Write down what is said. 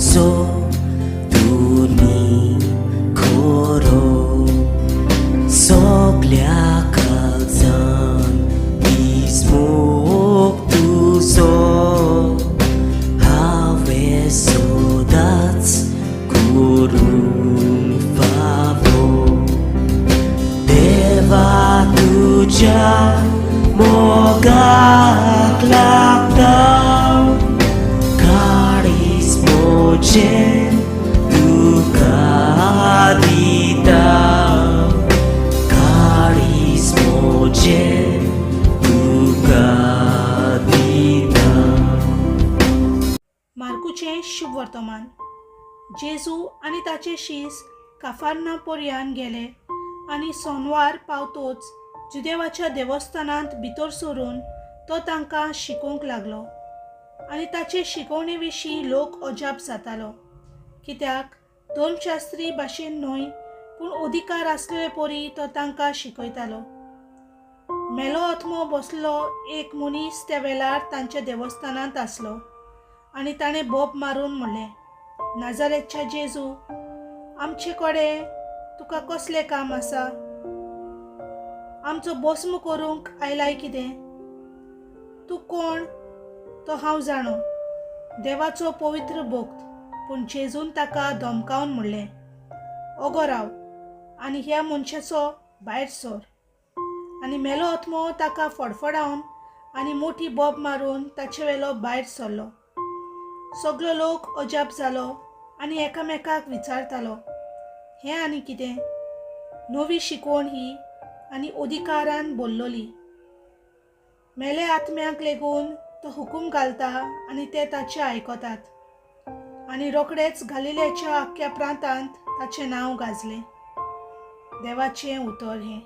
So Tuni खरो सगल्या काळजान मोग तुजो हांवें सदांच करूंक फावो. देवा तुज्या मोगाक लागता काळीज म्हजें तुका दिता, काळीज म्हजें तुका दिता. मार्कुचें शुभ वर्तमान. जेजू आनी ताचे शीस काफारना पोरयान गेले आनी सोनवार पावतोच जुदेवाच्या देवस्थानांत भितर सरून तो तांकां शिकोवंक लागलो आनी ताचे शिकवणे विशीं लोक अजाप जातालो, कित्याक धर्मशास्त्री भाशेन न्हय पूण अधिकार आसलेले परी तो तांकां शिकयतालो. मेलो आत्मो बसलो एक मनीस त्या वेळार तांच्या देवस्थानांत आसलो आनी ताणें बोब मारून म्हणलें, नाजारेतच्या जेजू, आमचे कडेन तुका कसलें काम आसा? आमचो भस्म करूंक आयलाय कितें? तूं कोण तो हांव जाणो, देवाचो पवित्र भक्त. पूण जेजून ताका धमकावन म्हणलें, ओगो राव आनी ह्या मनशाचो भायर सर. आनी मेलो आत्मो ताका फडफडावन आनी मोठी बोब मारून ताचे वेलो भायर सरलो. सगलो लोक अजाप जालो आनी एकामेकाक विचारतालो, हें आनी कितें नवी शिकवण ही आनी अधिकारान बोल्लोली. मेले आत्म्याक लेगून तो हुकूम घालता आनी ते ताचे आयकतात. आनी रोखडेच गालिलेच्या आख्ख्या प्रांतांत ताचें नांव गाजलें. देवाचें उतर हें.